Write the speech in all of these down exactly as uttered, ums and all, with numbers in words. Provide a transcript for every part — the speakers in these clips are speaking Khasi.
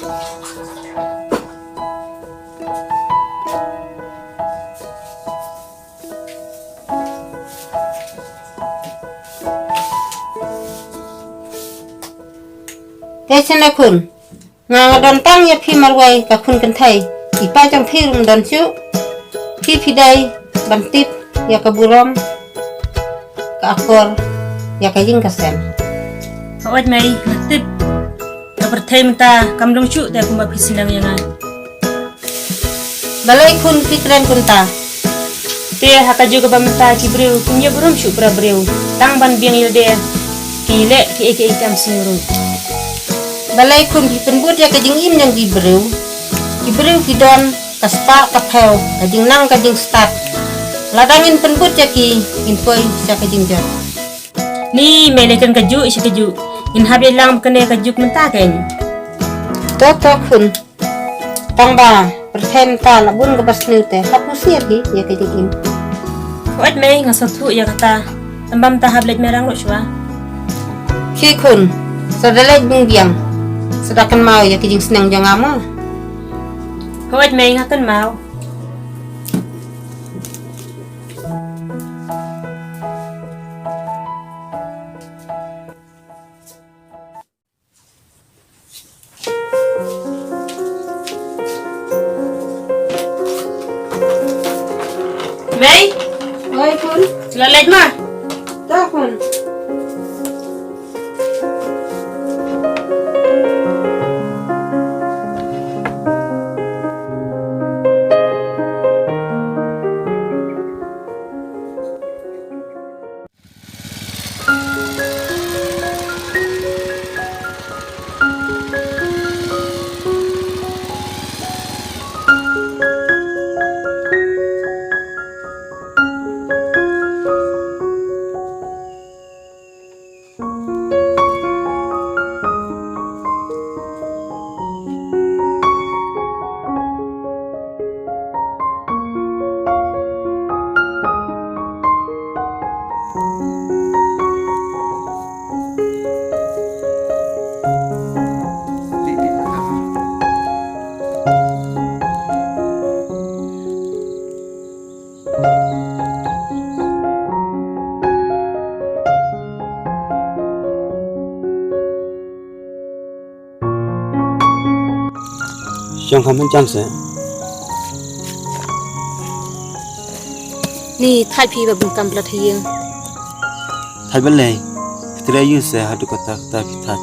Te shane khun, nga nga don tang ïa phi marwei ka khun kynthei. I pa jong phi ruh um don shuh. Phi phi dei ban tip ïa ka burom, ka akor, ïa ka ïing ka sem. Hooid mei, nga tip. Ka pyrthei mynta kam long shuh te kumba phi sneng ïa nga. Balei khun phi kren kumta? Te ha ka juk kaba mynta ki briew kim ïa burom shuh para briew. Tang ban biang ïalade ki leh kiei kiei kam sngewthuh. Balei khun phi pynbud ïa ka jingim jong ki briew? Ki briew ki don ka spah ka phew, ka jingnang ka jingstad. Lada ngin pynbud ïa ki, ngin poi sha ka jingjot. Ni mei, lei kren kajuh sha kajuh. Ngin hap ïalang ba kane ka juk mynta kein. To to khun. Tang ba pyrthei mynta la bun kaba sniew te hap husiar hi ïa ka jingim. Hooid mei, nga sngewthuh ïa kata. Tang ba mynta hap leit mairang ruh shuwa. Ki khun, sa da leit bym biang. Sa da kynmaw ïa ka jingsneng jong nga mo. Hooid mei, nga kynmaw. Mei? Oi khun. La leit ma? To khun. Shong kham jan se. Ni thait phi ba bun kam bla thayeng. Thait balei? Phi trei ïa se haduh katta katta phi thait.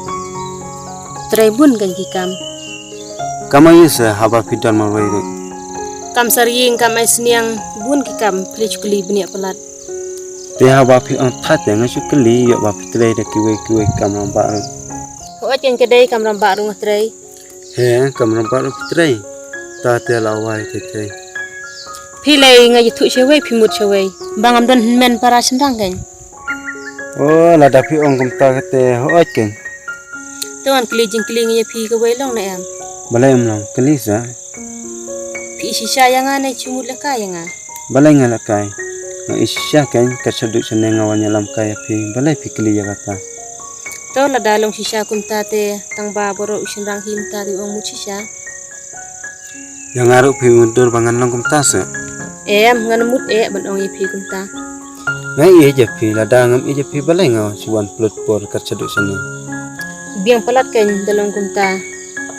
Trei bun kan ki kam. Kam ïa se haba phi don marwei ruh. Kam sar ïing, kam ai sniang, bun ki kam phi la shu kylli bniah palat. Te haba phi ong thait te nga shu kylli ïoh ba phi trei da kiwei kiwei kam rangbah ruh. Hooid, ïa ka dei kam rangbah ruh nga trei. He, kam rangbah ruh phi trei. Ta te la wai te te. Phi lei nga ïathuh shawei phi mut shawei. Ba ngam don hynmen para shynrang kein. O, lada phi ong kumta kate hooid kein. Te wan kylli jingkylli nga ïa phi kawei long ne em? Balei em long, kylli sa. Phi i shisha ïa nga ne shu mut lehkai ïa nga? Balei nga lehkai? Nga i shisha kein, ka shaduh shane nga wan ïalam kai ïa phi, balei phi kylli ïa kata? To lada long shisha kumta te, tang ba baroh u shynrang hi mynta te u ong mut shisha. Ïa nga ruh phi mutdur ba ngan long kumta se? Em, ngan mut eh ban ong ïa phi kumta. Nga ïeit ïa phi, lada ngam ïeit ïa phi balei nga shu wan pynlut por kat shaduh shane. Biang palat kein da long kumta.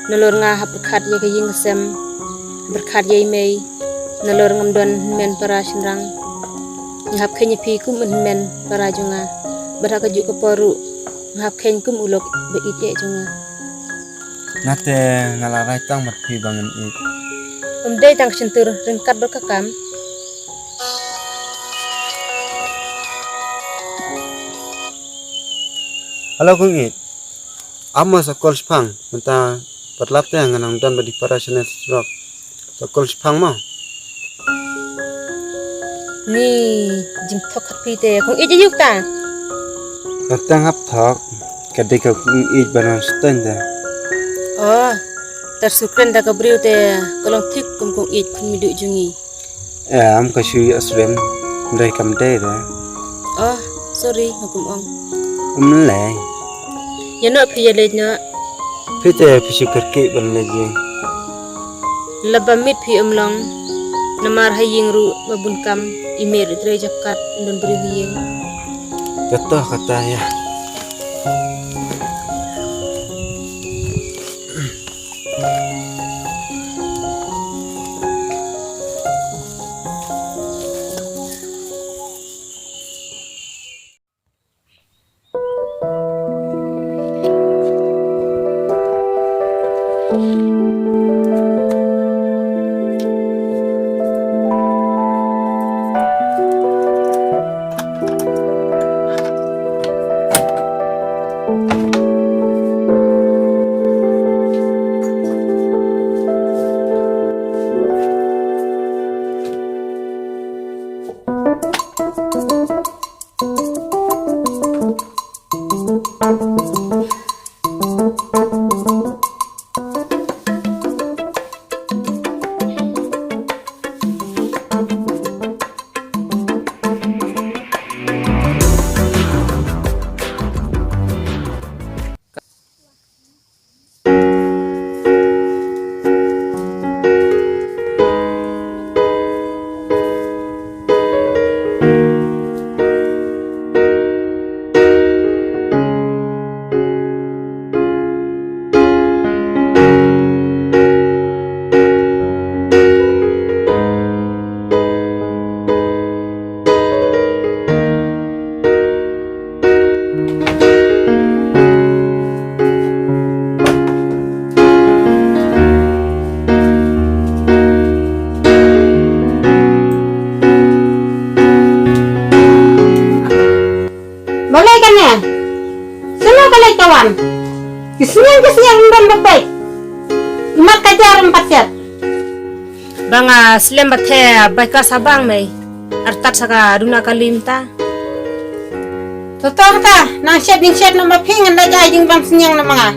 Nalor nga hap pyrkhat ïa ka ïing ka sem, pyrkhat ïa i mei. Nalor ngam don hynmen para shynrang. Nga hap kheiñ ïa phi kum un hynmen para jong nga. Bad ha kajuh ka por ruh nga hap kheiñ kum u lok ba ïeit eh jong nga. Nate nga la rai tang bad phi ba ngan ïeit. Um dei tang ka shyntur, ryngkat bad ka kam. Hello kong ïeit. Amo sa kol shipang, mynta pat lap te nga nang don ba dei para shane surok. Sa kol shipang mo. Ni jingthok khat phi te kong ïeit aïu ta? Ka tang hap thok, ka dei ka kong ïeit ba nang stain te. Oh, ter sukren da ka briew te ka long thik kum kong ïeit khun miduh jong ngi. Em, ka shu ïa srem, dei kam dei da. Oh, sorry, nga kum ong. Um lei. Ïa noh phi ïa leit noh. Phi te phi shu kyrkieh ban leit ïing. Laba miet phi ym long. Namar ha ïing ruh ba bun kam, i mei ruh trei jop kat, ym don briew ha ïing. Kato kata ïa. Balei kane? Sngewbha lei ka wan. Ki sniang ki sniang ym don ba peit. Imat ka jar ym pat siat. Ba nga slem ba the bai ka sa bang mei. Artat sa ka duna ka lim ta. Toto ta, nang shet ding shet na ma phi ngan da jai ding bam sniang na ma nga.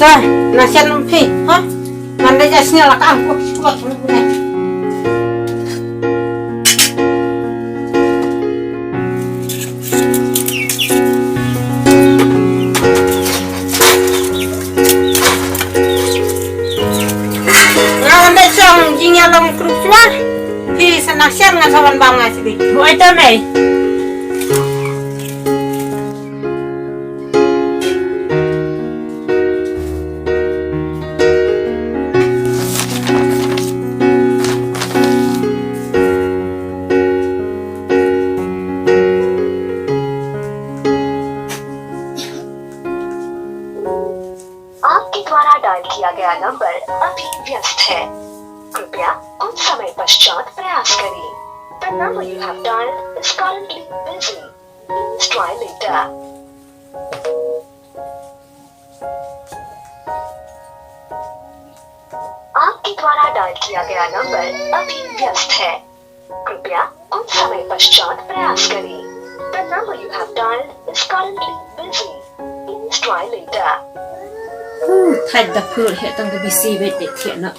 Ta, na sian phi, ha? Man da ja sini la ka am ko shuwa ko ne. Nga wan da shong jingïalong krup shuwa. Phi sa na sian nga sa wan bam nga sini. Mo ita mei. आपके द्वारा डायल किया गया नंबर अभी व्यस्त है। कृपया कुछ समय पश्चात प्रयास करें। The number you have dialed is currently busy. Please try later. आपके द्वारा डायल किया गया नंबर अभी व्यस्त है। कृपया कुछ समय पश्चात प्रयास करें। The number you have dialed is currently busy. Please try later. Huh, thait da phur he tang ka bisi bet bet thiah na.